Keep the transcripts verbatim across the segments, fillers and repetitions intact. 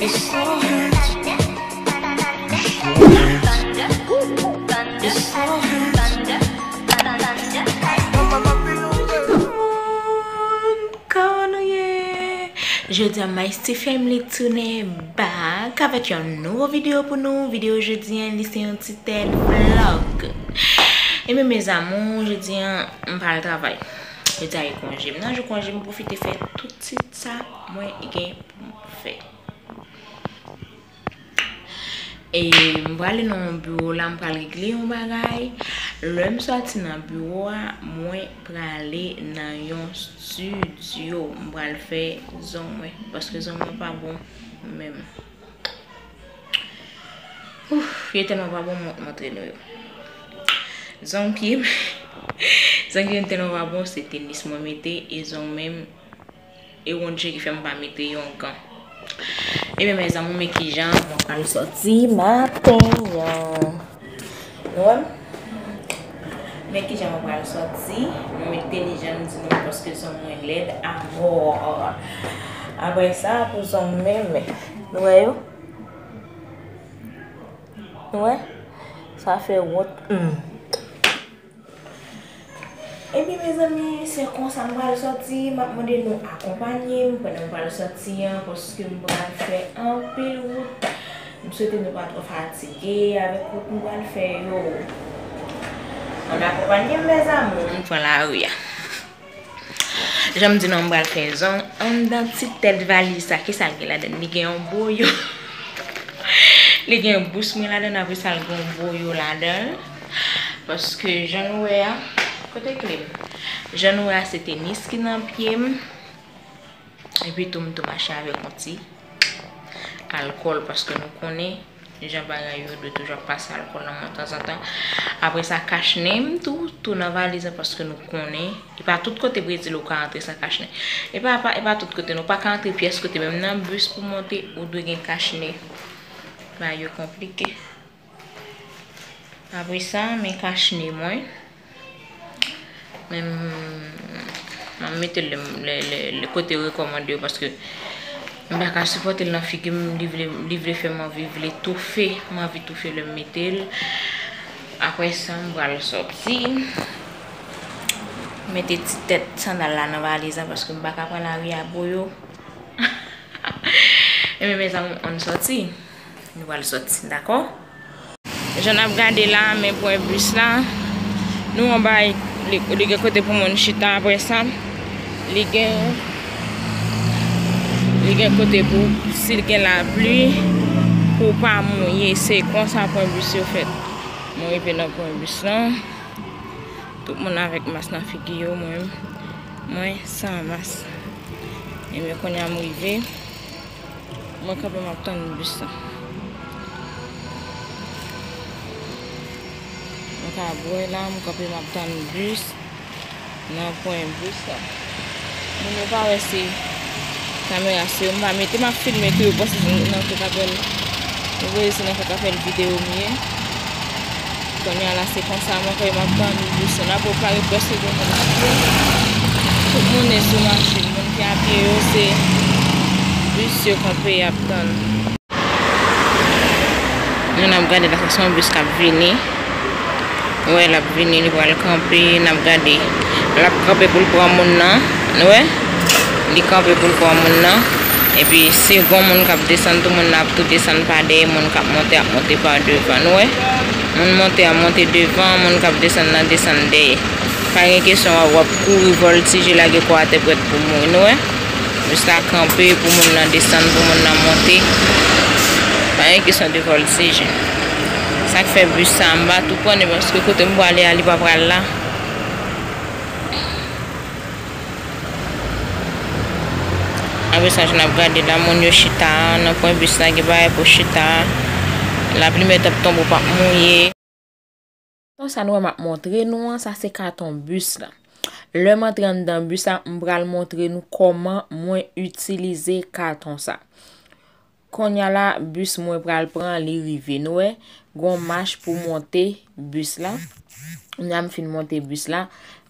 It's so hurt. It's so hurt. It's so hurt. Kòman nou ye? Jodi a, My Steve Family tounen back avèk yon nouvo videyo pou nou. Videyo jodi a, li se yon ti tèt vlog. Ebyen, mes amours, jodi a, m pa al travay. Jodi a, e konje m. Nan jou konje, m pwofite fè tout ti sa mwen gen pou m fè. E m prale nan yon biwo la, m pral regle yon bagay. Lè m sòti nan biwo a, mwen prale nan yon estidyo. M pral fè zong mwen, paske zong mwen pa bon menm. Ouf, yo tèlman pa bon, m montre nou yo. Zong pye m, zong pye m tèlman pa bon, se tenis mwen mete, e zong men m, e wonn je ki fè m pa mete yon gan. Ebyen, mes amours, men kijan mwen pral sòti maten an. Nou wè m? Men kijan mwen pral sòti. Mwen met tenis jan m di nou, paske zong mwen lèd amò. Apre sa, pou zong men m, nou wè yo? Nou wè? Sa fè wont. Hmm. Ebyen, mezanmi, se konsa m pral sòti. M ap mande nou akonpanye m pandan m pral sòti an, paske m pral fè anpil wout. M swete nou pa twò fatige avèk wout m pral fè yo. Ann akonpanye m, mes amours. M pran lari a. Jan m di nou, m pral fè zong anndan ti tèt valiz sa. Kisa l gen ladan l? Li gen yon boyo. Li gen bous mwen ladan l, apre sa, l gen yon boyo ladan l. Paske jan nou wè a, kote kle m? Jan nou wè a, se tenis ki nan pye m. Epi tou, m tou mache avèk yon ti alkòl, paske nou konnen jan bagay yo dwe toujou ap pase alkòl nan men w tanzantan. Apre sa, kach nen m tou, tou nan valiz la, paske nou konnen, e pa tout kote Brezil ou ka antre san kach nen. E pa, pa, e pa tout kote, non, ou pa ka antre pyès kote, menm nan bis pou monte, ou dwe gen kach nen. Bagay yo konplike. Apre sa, men kach nen mwen. Men m, m ap mete l lè, lè, lè, lè kote yo rekòmande yo, paske m pa ka sipòte l nan figi m, li vle, li vle fè m anvi vle toufe, m anvi toufe lè m mete l. Apre sa, m pral sòti. Mete ti tèt sandal la nan valiz la, paske m pa ka pran lari a boyo. Ebyen, mes amours, ann sòti. Nou pral sòti, dakò? Jan n ap gade la, men pwen bis la. Nou anba, li, li gen kote pou moun chita apre sa. Li gen, li gen kote pou, si l gen lapli, pou w pa mouye. Se konsa pwen bis yo fèt. Mwen rive nan pwen bis lan. Tout moun avèk mas nan figi yo, mwen, mwen san mas. Ebyen, kounye a m rive. Mwen kanpe, m ap tann bis la. Mwen ka bwè la, m kanpe, m ap tann bis nan pwen bis la. Moun yo pa wè se kamera sou yo m pa mete, m ap filme tou, yo panse se nan fè kapèl, yo panse se nan fè kapèl videyo m ye. Kounye a la, se konsa mwen fè, m ap tann bis la. N ap pare prèske gen moun ap vin. Tout moun e sou machin. Moun ki apye yo, se bis yo kanpe, y ap tann. Nou n ap gade la, sa se yon bis k ap vini. Ou wè, l ap vini, li pral kanpe, n ap gade. L ap kanpe pou l pran moun nan. Nou wè? Li kanpe pou l pran moun nan. Epi, se gon moun k ap desann, tout moun nan ap tou desann pa dèyè, moun k ap monte ap monte pa devan. Nou wè? Moun monte ap monte devan, moun k ap desann nan desann dèyè. Pa gen kesyon w ap, w ap kouri vòltije, lage kò atè prèt pou mouri. Nou wè? Bis la kanpe pou moun nan desann, pou moun nan monte. Pa gen kesyon de vòltije. Sa k fè bis sa, m pa tou pran li, paske kote m prale a, li pa pral la. Apre sa, jan n ap gade la, moun yo chita nan pwen bis la, gen bagay pou chita. Lapli mèt ap tonbe, ou p ap mouye. Katon sa nou wè m ap montre nou an, sa se katon bis la. Lè m antre anndan bis la, m pral montre nou kòman mwen itilize katon sa. Kounye a la, bis mwen pral pran, li rive. Nou wè, gon mach pou monte bis la. Kounye a m fin monte bis la.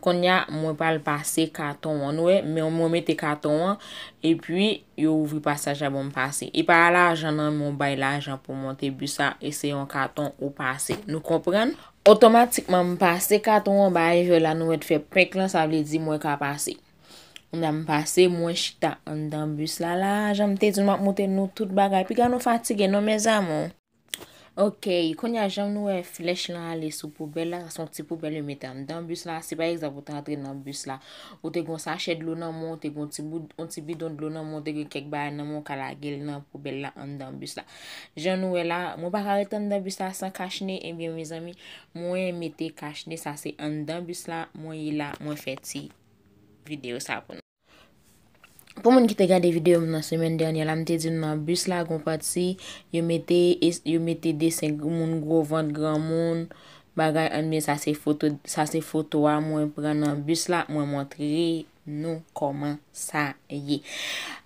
Kounye a, mwen pral pase katon an. Nou wè, men mwen mete katon an, epi yo ouvri pasaj la ban m pase. E pa lajan nan, men w bay lajan pou monte bis la, e se yon katon ou pase. Nou konprann? Otomatikman, m pase katon an, bay vè la, nou wè t fè penk lan, sa vle di mwen ka pase. Kounye a m pase, mwen chita anndan bis la la, jan m te di nou m ap montre nou tout bagay. Piga nou fatige non, mes amours. Ok, kounye a jan nou wè flèch lan ale sou poubèl la, sa se yon ti poubèl yo mete anndan bis la. Si pa egzanp ou te antre nan bis la, ou te gen yon sachè dlo nan men w, ou te gen yon ti bout, yon ti bidon dlo nan men w, ou te gen kèk bagay nan men w, ou ka lage l nan poubèl la anndan bis la. Jan nou wè la, mwen pa ka ret anndan bis la san kachne, ebyen mezanmi, mwen mete kachne, sa se anndan bis la, mwen ye la, mwen fè ti videyo sa pou nou. Pou moun ki te gade videyo m nan semèn dènyè la, m te di nou nan bis la, gon pati, yo mete, yo mete desen moun gwo vant, granmoun, bagay an, men sa se foto, sa se foto a mwen pran nan bis la, mwen montre nou kòman sa ye.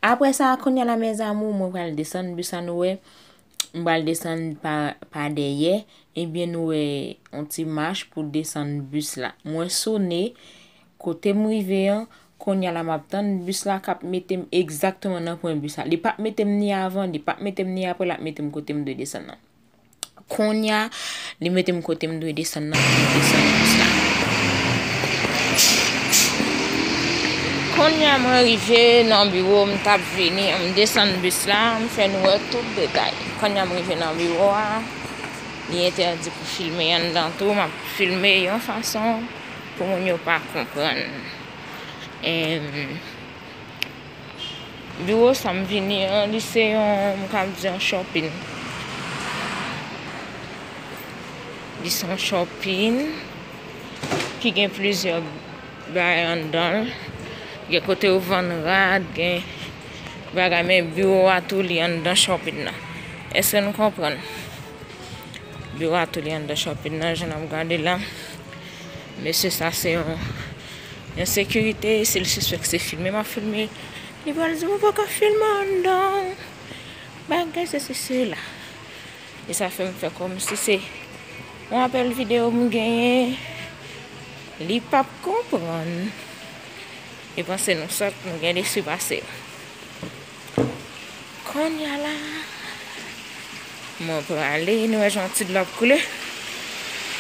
Apre sa, kounye a la, mes amours, mwen pral desann bis la, nou wè. M pral desann pa, pa dèyè. Ebyen, nou wè yon ti mach pou desann bis la. Mwen sone, kote m rive an, kounye a la m ap tann bis la k ap mete m egzakteman nan pwen bis la. Li p ap mete m ni avan, li p ap mete m ni apre, l ap mete m kote m dwe desann nan. Kounye a, li mete m kote m dwe desann nan, m desann bis la. Kounye a, mwen rive nan biwo, m t ap vini, m desann bis la, m fè nou wè tout detay. Kounye a, m rive nan biwo a, li entèdi pou filme anndan tou, m ap filme yon fason pou moun yo pa konprann. Em, Biwo sa m vini an, li se yon, m ka di yon shopping. Li se yon shopping ki gen plizyè bagay anndan l. Gen kote yo vann rad, gen bagay, men biwo a tou li anndan shopping nan. Èske nou konprann? Biwo a tou li anndan shopping nan, jan n ap gade la. Mesye sa se yon, yon sekirite, si l sispèk se filme m ap filme, li pral di m ou pa ka filme anndan. Bagay sesi sela. E sa fè m fè kòmsi se yon apèl videyo m genyen. Li p ap konprann. Li panse nou sòt, nou gen lespri pase. Kounye a la, mwen prale, nou wè jan ti dlo ap koule.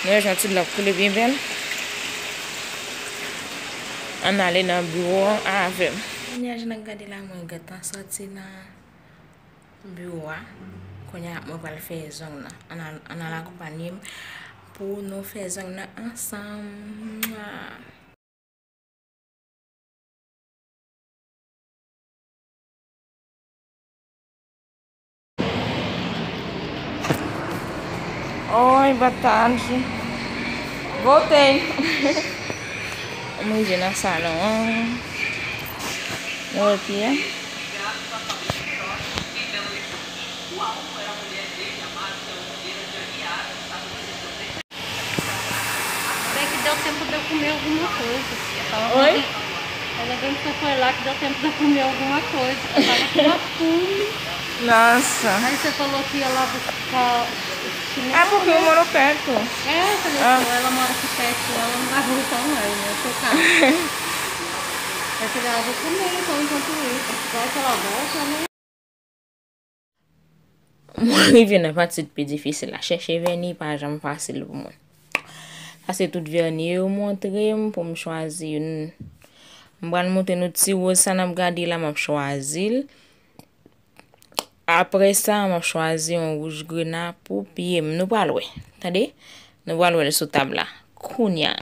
Nou wè jan ti dlo ap koule byen bèl. Ann ale nan biwo an avè m. Kounye a, jan n ap gade la, mwen gentan sòti nan biwo a. Kounye a, mwen pral fè zong nan. Ann al, ann al akonpanye m pou nou fè zong nan ansanm. Mwa. Oi, boa tarde. Voltei. M rive nan salon an. Mwen wè pye a. Bem que deu tempo de eu comer alguma coisa. Eu tava Oi? Ainda bem que você foi lá que deu tempo de eu comer alguma coisa. Eu tava com uma fome. Nossa. Aí você falou que ia lá buscar o chinelo, Ah, porque eu né? moro perto. É, eu falei, Ah. pô, ela mora aqui perto, ela não vai voltar mais, né? Eu tô cá. Aí eu falei, ah, vou comer então enquanto isso. Vai que ela volta, né? Mwen rive nan pati pi difisil la. Chèche vèni pa janm fasil pou mwen. Sa se tout vèni yo montre m pou m chwazi youn. M pral montre nou ti woz sa n ap gade la, m ap chwazi l. Apre sa, m ap chwazi yon wouj grena pou pye m. Nou pral wè. Tande? Nou pral wè l sou tab la. Kounye a.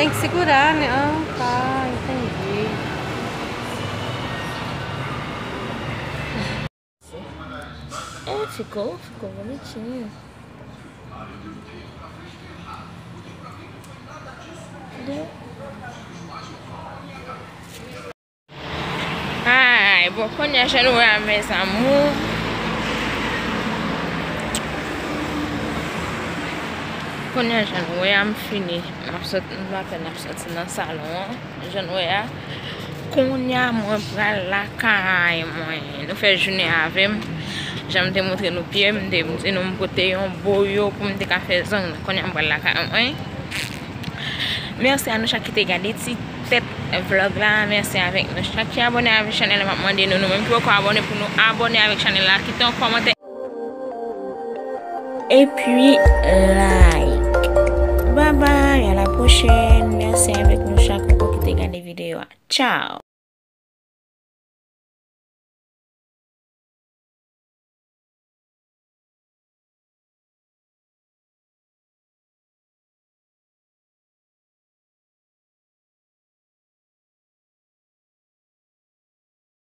Tem que segurar, né? Ah, tá, entendi. É, ficou, ficou bonitinho. Entendeu? Ay, bon, kounye a, jan nou wè a, mes amours. Kounye a, jan nou wè a, m fini. M ap sòti, m apèn ap sòti nan salon an. Jan nou wè a. Kounye a, mwen pral lakay mwen. Nou fè jounen avè m. Jan m te montre nou pye m, m te di nou m pote yon boyo pou m te ka fè zong. Kounye a, m pral lakay mwen. Mèsi a nou chak ki te gade ti tèt vlog la. Mèsi avèk nou chak ki abòne avèk chanèl la. M ap mande nou, nou menm ki poko abòne, pou nou abòne avèk chanèl la, kite yon kòmantè. Epi, like. Bye bye, à la prochaine. Mèsi avèk nou chak ankò ki te gade videyo a. Tchao.